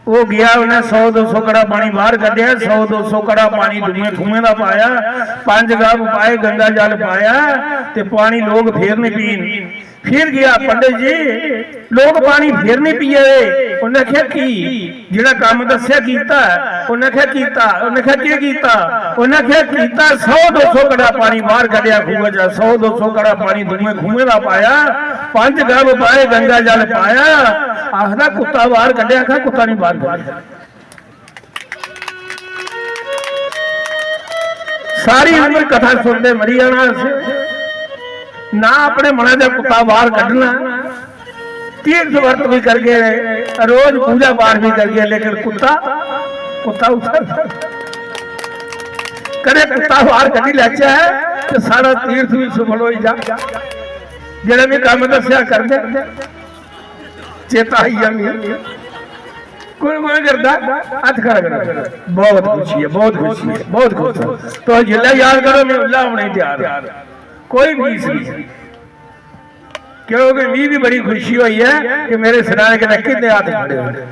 ओह् गेआ, उन्नै सौ दो सौ कड़ा पानी बाहर कड्ढेआ, सौ दो सौ कड़ा पानी दूए खूहें दा पाया, पंज गब पाए, गंगा जल पाया, ते पानी लोक फेर नहीं पीन। फिर गेआ, "पंडित जी, लोक पानी फेर नहीं पिया दे।" उन्नै आखेआ, "की?" जेह्ड़ा कम्म दस्सेआ कीता, उन्नै आखेआ कीता, उन्नै आखेआ केह् कीता? उन्नै आखेआ कीता, सौ दो सौ कड़ा पानी बाहर कड्ढेआ खूहा चा, सौ दो सौ कड़ा पानी दूए खूहें दा पाया, पंज गब पाए, गंगा जल पाया, आखदा कुत्ता बाहर कड्ढेआ, आखा कुत्ता नहीं बाहर कड्ढेआ। सारी उम्र कथा सुनदे मरी जाना अस, ना अपने मनै दा कुत्ता बाहर कड्ढना। तीर्थ वर्त भी करगे, रोज पूजा पाठ भी करगे, लेकिन कुत्ता, कुत्ता उतर, कदे कुत्ता बाहर कड्ढी लैचे ते सारा तीर्थ भी सफल हो जा। जेह्ड़ा भी कम्म दस्सेआ करदे, चेता आई जा मिगी। कोई कोई करदा, हत्थ खड़ा करो। बहुत खुशी है, बहुत खुशी है, बहुत खुशी है। तो जिसलै याद करो, मैं उल्ला होने त्यार, कोई भी सी। क्योंकि मिगी भी बड़ी खुशी होई है कि मेरे सनाने कन्नै किन्ने हत्थ खड़े होए।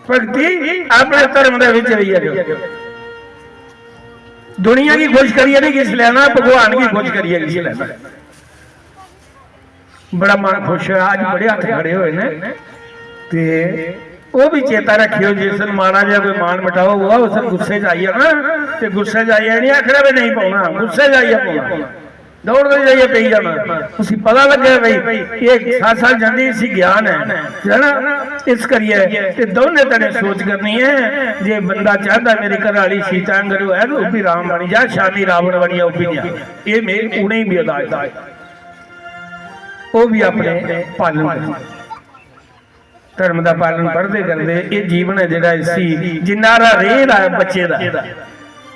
भक्ति अपने धर्म दे विच रहिए। दुनिया की खुश करिए नहीं किस लेना, भगवान की खुश करिए किस लेना। बड़ा मन खुश है, आज बड़े हत्थ खड़े हुए ने। ते ओह् भी चेता रखियो, जिस दिन माड़ा जेहा कोई मान मटाव हुआ, उस दिन गुस्से च आई जाना, ते गुस्से च आइयै नहीं आखना भी नहीं पौना, गुस्से च आइयै पौना। दौड़दे जाइयै पेई जाना। उसी पता लग्गेआ भई एह् सत्संग जंदी, इसी ज्ञान है, है ना? इस करियै ते दौनें धड़े सोच करनी है जे बंदा चाहंदा मेरी घरै आह्ली सीता आंगर होऐ ते ओह् बी राम बनी जा, शामी रावण बनियै ओह् बी जा। एह् में उ'नेंगी बी अदा कीता। ओह् बी अपने पालन करन। धर्म दा पालन पढ़दे करदे एह् जीवन ऐ जेह्ड़ा, इसी जिन्ना हारा रेह् दा ऐ बच्चे दा,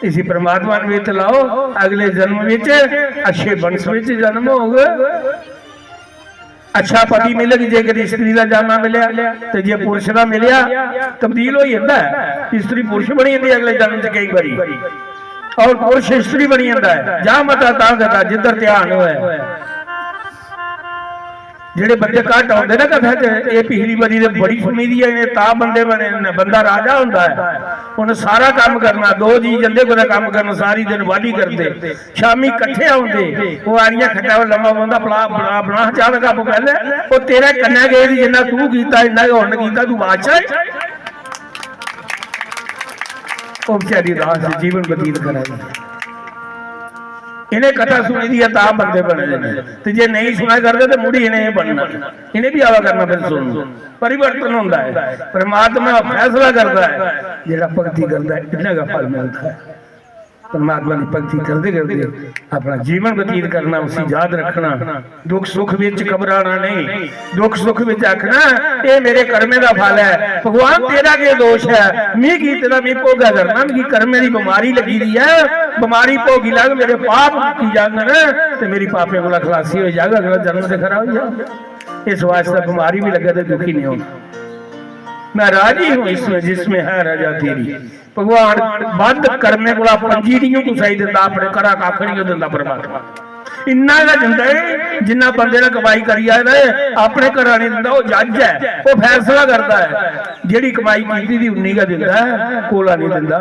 इसी परमात्मा ने वित्त लाओ, अगले जन्म विच अच्छे वंश विच जन्म होग, अच्छा पति मिलग। जेकर स्त्री दा जामा मिलेआ ते जे पुरुष दा मिलेआ, तब्दील होई जंदा ऐ, स्त्री पुरुष बनी जंदी ऐ अगले जन्म च केई बारी, और पुरुष स्त्री बनी जंदा ऐ। जा मता तां गता जिद्धर ध्यान होऐ। जेह्ड़े बंदे घट्ट औंदे ना कथा च, एह् पिछली बारी ते बड़ी सुनी दी ऐ, इ'नें तां बंदे बने न। बंदा राजा होंदा ऐ, उ'न्न सारा कम्म करना, दो जी जंदे कुतै कम्म करन, सारी दिन बाड्ढी करदे, शामीं कट्ठे औंदे, ओह् आनियै खट्टा पर लम्मा पौंदा, "फलां, बना, बना चाह् दा कप्प पैह्लें, ओह् तेरे कन्नै गेदी, जिन्ना तूं कीता, इन्ना गै उ'न्न कीता, तूं बादशाह ऐ।" ओह् बेचारी उदास जीवन बतीत करा दी। इ'नें कथा सुनी दी ऐ, तां बंदे बने दे न। ते जे नेईं सुना करदे, ते मुड़ी इ'नें एह् बनना। इ'नें बी आवा करना, फिर सुन। परिवर्तन होंदा ऐ। परमात्मा फैसला करदा ऐ, जेह्ड़ा भक्ति करदा ऐ, इन्ना गै फल मिलदा ऐ। परमात्मा दी भक्ति करदे करदे अपना जीवन बतीत करना, उसी याद रखना। दुख सुख विच घबराना नहीं, दुख सुख विच आखना, "एह् मेरे कर्में दा फल ऐ।" भगवान, तेरा केह् दोश ऐ? मी कीते दा मी भोगा करना, मिगी कर्में दी बमारी लग्गी दी ऐ, बमारी भोगी लैग, मेरे पाप मुक्की जाङन ते मेरी पापें कोला खलासी होई जाग, अगला जन्म ते खरा होई जाग। इस वास्ते बमारी भी लग्गे ते दुखी नहीं होना। मैं राजी हूँ इसमें जिसमें है रजा तेरी। भगवान बंद कर्में कोला पंजी निं कुसै गी दिंदा, अपने घरा कक्ख निं दिंदा परमात्मा। इन्ना गै दिंदा ऐ जिन्ना बंदे ने कमाई करी आए दा ऐ, अपने घरा निं दिंदा, ओह् जज ऐ, ओह् फैसला करदा ऐ। जेह्ड़ी कमाई कीती दी उन्नी गै दिंदा ऐ, कोला निं दिंदा।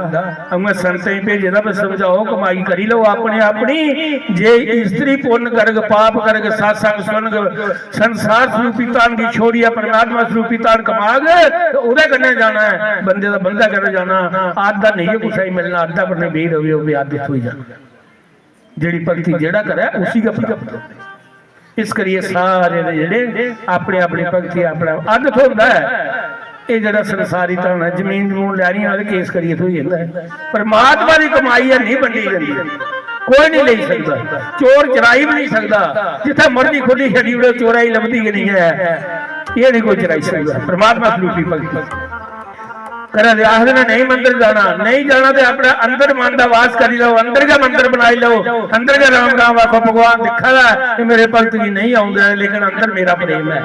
उ'आं संतें गी भेजे दा, "बस समझाओ, कमाई करी लैओ अपने अपनी, जे स्त्री पुन्न करग, पाप करग, सत्संग सुनग, संसार स्वरूपी धन गी छोड़ियै परमात्मा स्वरूपी धन कमाग, ते ओह्दे कन्नै जाना ऐ, बंदे दा बंदे कन्नै जाना।" अद्धा नेईं कुसै गी मिलना, अद्धा पर नेईं बेही र'वै, ओह् बी अद्ध थ्होई जाना। जेह्ड़ी भक्ति जेह्ड़ा करै, उसी गै प्राप्त होंदी। इस करियै सारे दे जेह्ड़े अपने अपनी भक्ति अपने अद्ध थ्होंदा ऐ। एह् जेह्ड़ा संसारी धन ऐ, जमीन जमून लैनी होऐ ते केस करियै थ्होई जंदा ऐ। परमात्मा दी कमाई ऐ, नेईं बंडी जंदी, कोई निं लेई सकदा, चोर चराई बी निं सकदा। जित्थै मर्जी खु'ल्ली छड्डी ओड़ो, चोरा गी लभदी गै निं ऐ। एह् निं कोई चराई सकदा। परमात्मा स्वरूपी भक्ति। घरै दे आखदे ने, "नेईं मंदर जाना, नेईं जाना ते अपने अंदर मन दा वास करी लैओ, अंदर गै मंदर बनाई लैओ, अंदर गै राम राम आखो, भगवान दिक्खा दा ऐ कि मेरे भक्त गी नेईं औंदा ऐ, लेकिन अंदर मेरा प्रेम ऐ।"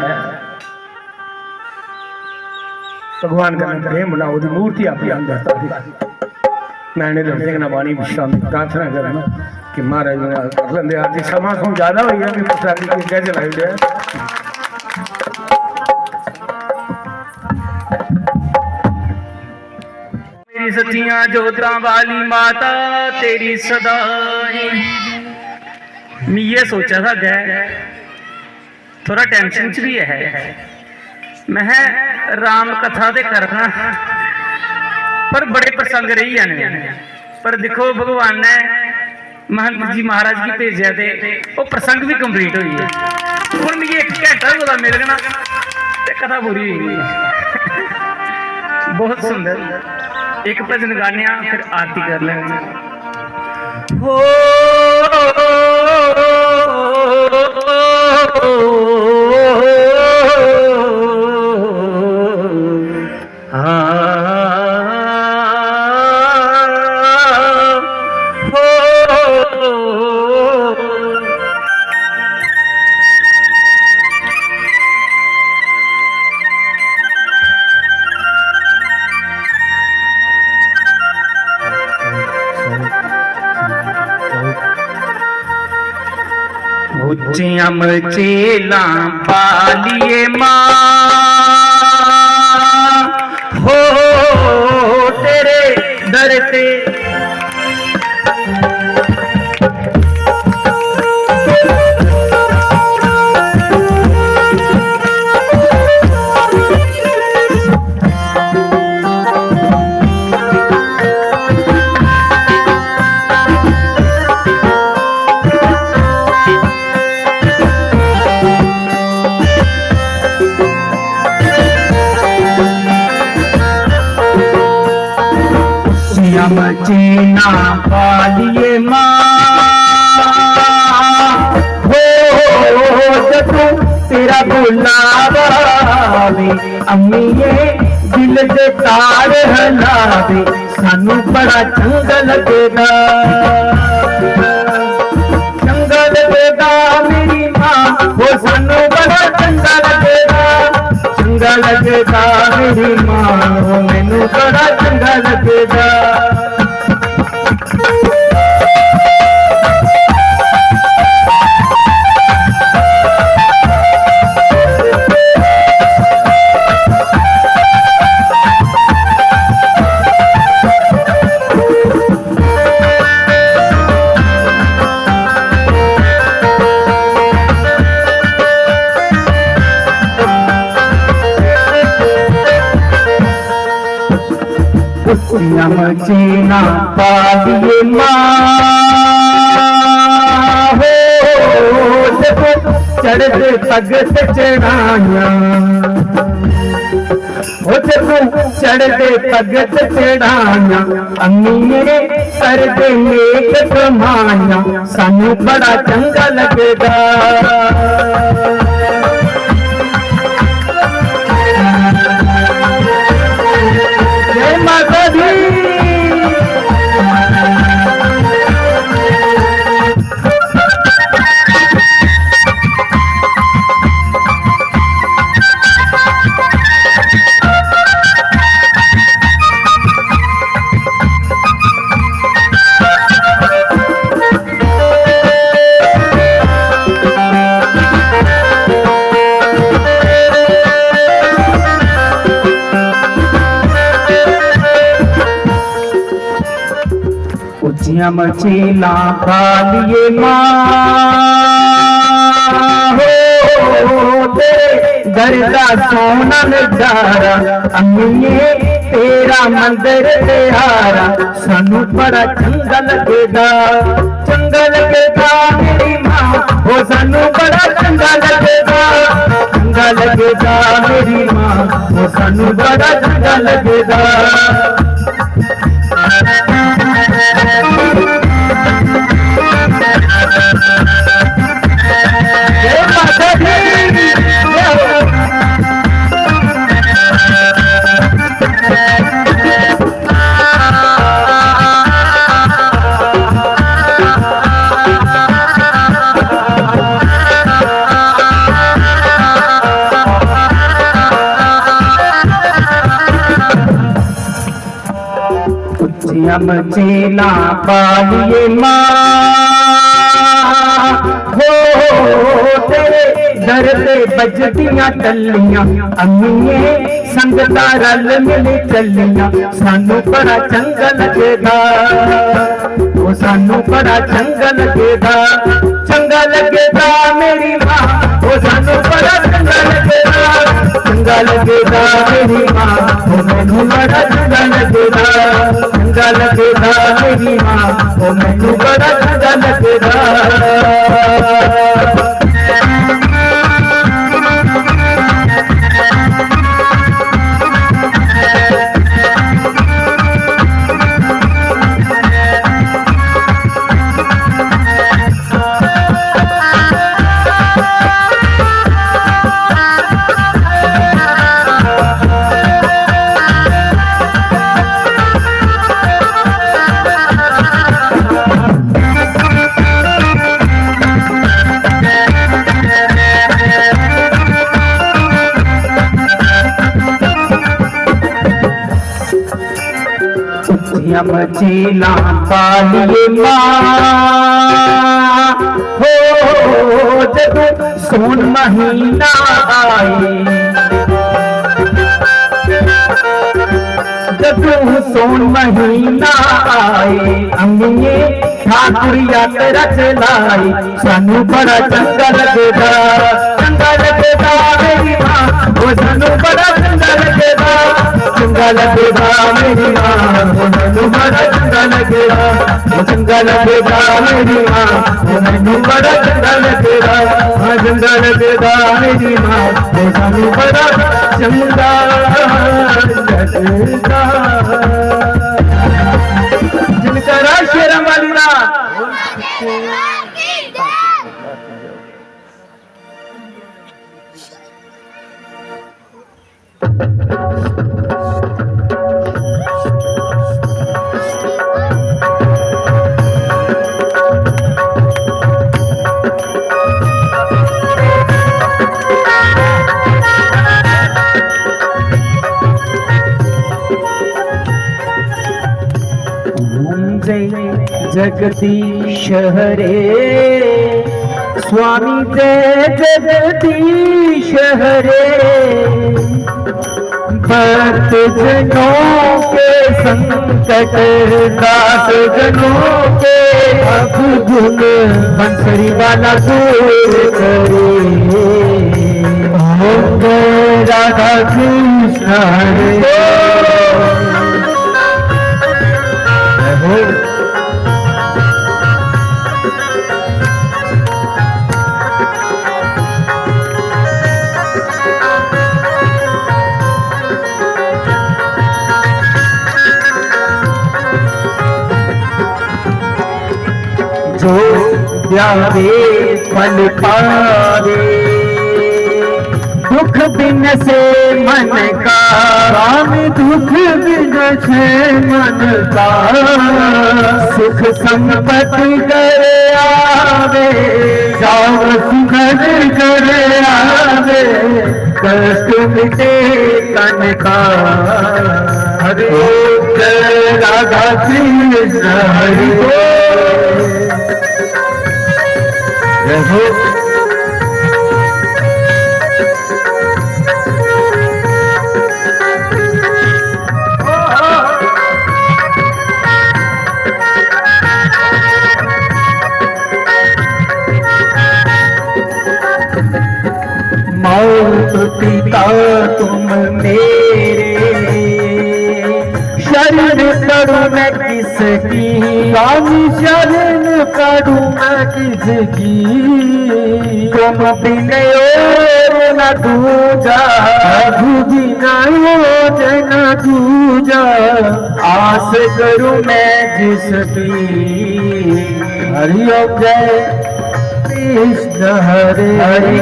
भगवान कन्नै प्रेम बनाओ, ओह्दी मूर्ति अपने अंदर तारी। मैं इ'नें लफ्जें कन्नै बाणी विश्राम दी प्रार्थना करना कि महाराज जी कर लेंदे। अज्ज समां समां ज्यादा होई गेआ, मैं पुच्छा कि अग्गें चलाई ओड़ेआ। मेरी सच्चियां जोतां वाली माता तेरी सदा ही। मी ये सोचा था गै थोड़ा टेंशन च भी है। मैं राम कथा ते करना, पर बड़े प्रसंग रेही जाने। पर दिक्खो, भगवान ने महंत जी महाराज गी भेजेआ ते ओह् प्रसंग भी कंप्लीट होई गे। हुन मिगी इक घैंटा कुतै मिलग ना ते कथा पूरी होई गेई। बहुत सुंदर। इक भजन गाने आं, फिर आरती कर लैंगे। हो। उच्चियां मचेलां पालिए मां, हो तेरे दर ते। सीना मचीना पालिए मां, हो जदू तेरा बुलावा वे, अम्मीए दिल दे तार हलावे, सानू बड़ा चंगा लगेगा। चंगा लगेगा मेरी मां, वो सानू बड़ा चंगा लगेगा। चंगा लगेगा मेरी मां, वो मैनू बड़ा चंगा लगेगा। उच्चियां मचेलां पालिए मां हो, जदों चढ़दे भगत चढ़ाइयां, ओ जदों चढ़दे भगत चढ़ाइयां, अम्मिये करदे नेक कमाइयां, सानू बड़ा चंगा लगदा। जय माता दी। उच्चियां मचेलां पालिए मां हो, तेरे दर दा सोना नजारा, अम्मिये तेरा मंदर प्यारा, सानू बड़ा चंगा लगदा, चंगा लगदा मेरी मां, ओ सानू बड़ा चंगा लगदा, चंगा लगदा मेरी मां, ओ सानू बड़ा चंगा लगदा। जय माता दी। उच्चियां मचेलां पालिए मां हो, तेरे दर ते बजदियां टल्लियां, अम्मिये संगतां रल मिल चलियां, सानू बड़ा चंगा लगदा, ओ सानू बड़ा चंगा लगदा, चंगा लगदा मेरी मां, ओ सानू बड़ा चंगा लगदा, चंगा लगदा मेरी मां, ओ मैनू बड़ा चंगा लगदा, चंगा लगदा मेरी मां, ओ मैनू बड़ा चंगा लगदा। उच्चियां मचेलां पालिए मां हो, जदों सौन महीना आए, जदों सौन महीना आए, अम्मिये ठाकुर यात्रा चलाई, सानू बड़ा चंगा लगदा, चंगा लगदा मेरी मां, ओ सानू बड़ा चंगा लगदा, चंगा लगदा मेरी मां, ओ सानू बड़ा चंगा लगदा, ओ चंगा लगदा मेरी मां, ओ मैनू बड़ा चंगा लगदा, हाँ चंगा लगदा मेरी मां, ओ सानू बड़ा चंगा लगदा। जयकारा शेरां वाली दा। जय जगदीश हरे, स्वामी जय जगदीश हरे। भक्त जनों के संकट, दास जनों के अवगुण, बंसरी वाला दूर करे। ओम जय राधा कृष्ण हरे। जावे फल पावे। दुख बिन से मन का, स्वामी दुख बिन से मन का, सुख संपत्ति घर आवे, सावस घर घर आवे, कष्ट मिटे तन का। हरि ओम। जय राधा कृष्ण हरि बोल। जय हो। मात पिता तुम मेरे, शरण पड़ू मैं किसकी? स्वामी शरण पड़ू मैं किसकी? तुम बिन और न दूजा, प्रभु बिन और न दूजा, आस करूं मैं जिसकी। हरि ओम। जय कृष्ण हरे हरि।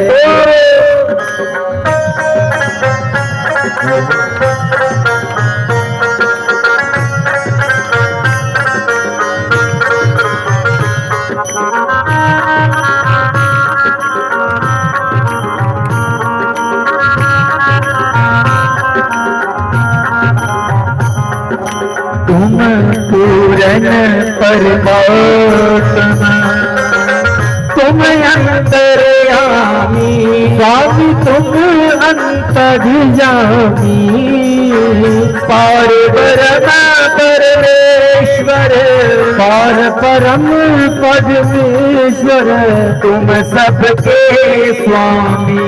तुम पूरन परमात्मा, तुम अंतर्यामी, स्वामी तुम अंतर्यामी। पार ब्रह्म परमेश्वर, पार परम परमेश्वर, तुम सबके स्वामी।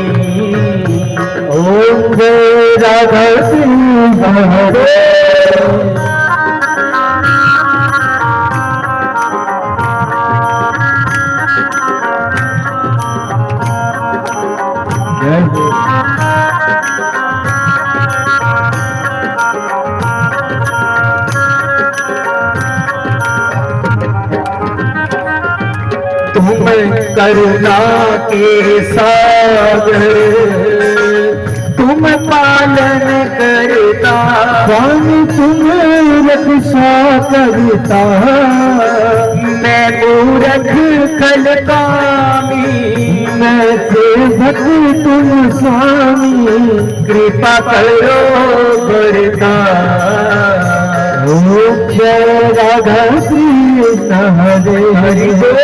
ओम जय राधा कृष्ण हरे। जय हो। तुम करुणा के सागर, तुम पालन करता, स्वामी तुम रक्षा करता। मैं मूरख खल कामी, मैं सेवक तुम स्वामी, कृपा करो बरदास। ओम जय राधा कृष्ण हरे हरि बोल।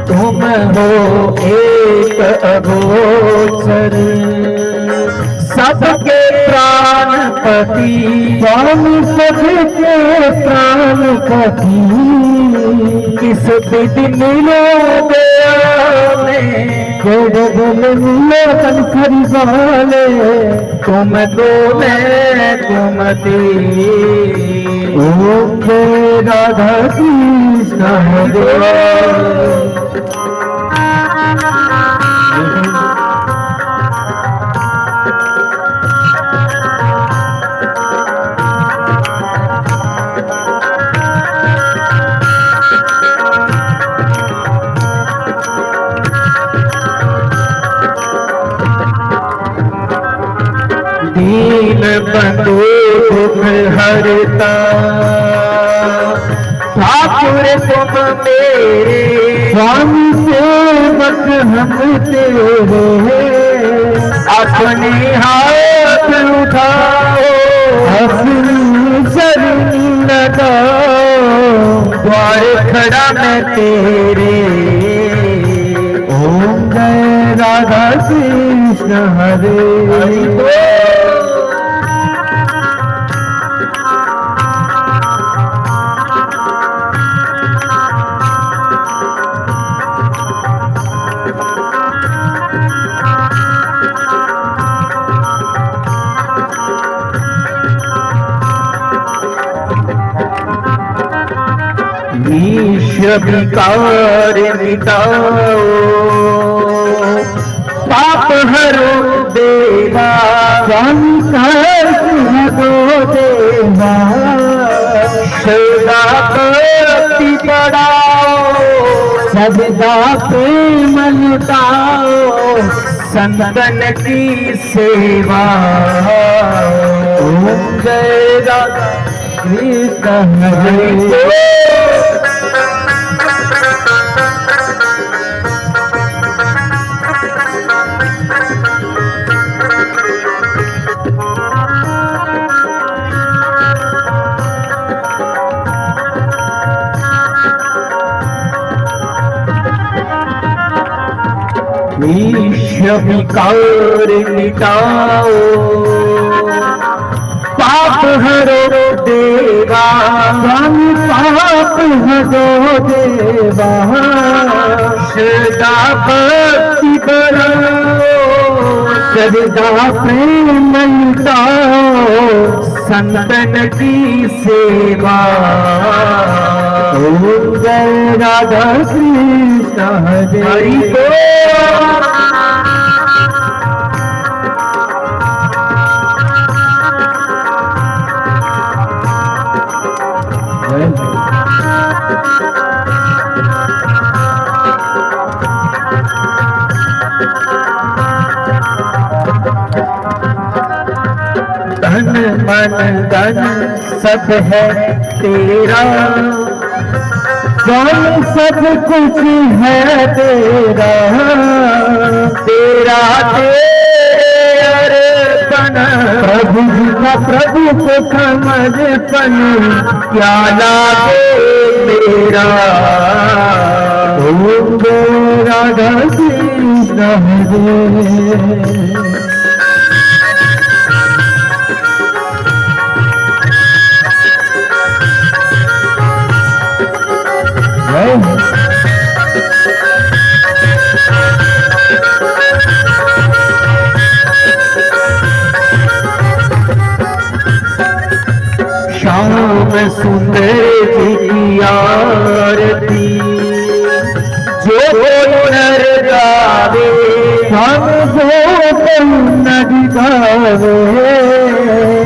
तुम हो एक अगोचर, सबके प्राणपति, स्वामी सबके प्राणपति। किस विधि मिलो दया में, केड़े दिल मिलो संसारी वाले, तुम तो मैं तुम ती। ओम जय राधा कृष्ण हरे। दीन बंधु दुख हरता, ठाकुर तुम मेरे। स्वामी सेवक हम तेरे। अपने हाथ उठाओ। अपनी शरण लगाओ। द्वार खड़ा मैं तेरे। ओम जय राधा कृष्ण हरे। हरि बोल। विकार मिटाओ, पाप हरो देवा। स्वामी कष्ट हरो देवा। श्रद्धा भक्ति बढ़ाओ, सदा प्रेम लुटाओ, संतन की सेवा। ओम जय राधा कृष्ण हरे। ईश विकार मिटाओ, पाप हरो देवा। स्वामी पाप हरो देवा। श्रद्धा भक्ति बढ़ाओ, सदा प्रेम लुटाओ, संतन की सेवा। ओम जय राधा कृष्ण हरे। हरि बोल। तन मन धन सब है तेरा, स्वामी सब कुछ है तेरा। तेरा तेरे अर्पण, प्रभु जी का प्रभु को समर्पण, क्या लागे मेरा। ओम जय राधा कृष्ण हरे। श्याम सुंदर जी की आरती, जो कोई नर गावे, हम जो कोई नर गावे।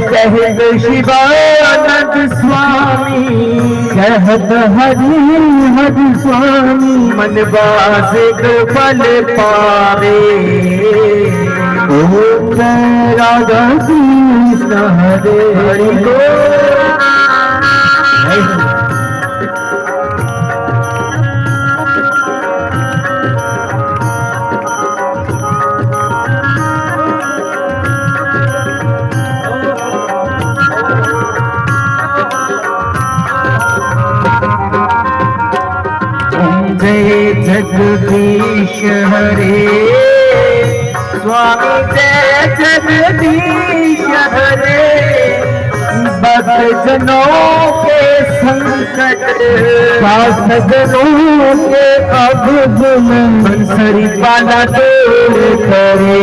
कहत शिवानंद स्वामी, कहत हरि हरि स्वामी, मन बासिक फल पावे। ओम जय राधा कृष्ण हरे। हरि बोल। जय जगदीश हरे, स्वामी जय जगदीश हरे। भक्त जनों के संकट, भक्त जनों के अवगुण, बंसरी वाला दूर करे।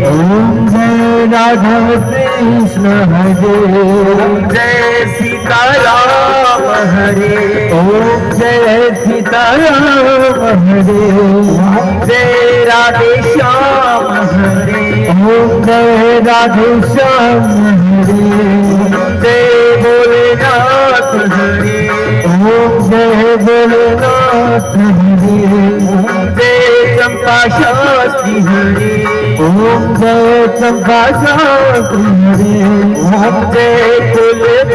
ओम जय राधा कृष्ण हरे। ओम जय सीताराम हरे। ओम जय सीताराम हरे। ओम जय राधे श्याम हरे। ओम जय राधे श्याम हरे। ओम जय भोलेनाथ हरे। ओम जय भोलेनाथ हरे। ओम जय चंपा शास्त्री हरे। ओम जय चंपा शास्त्री हरे। ओम जय कुलदेव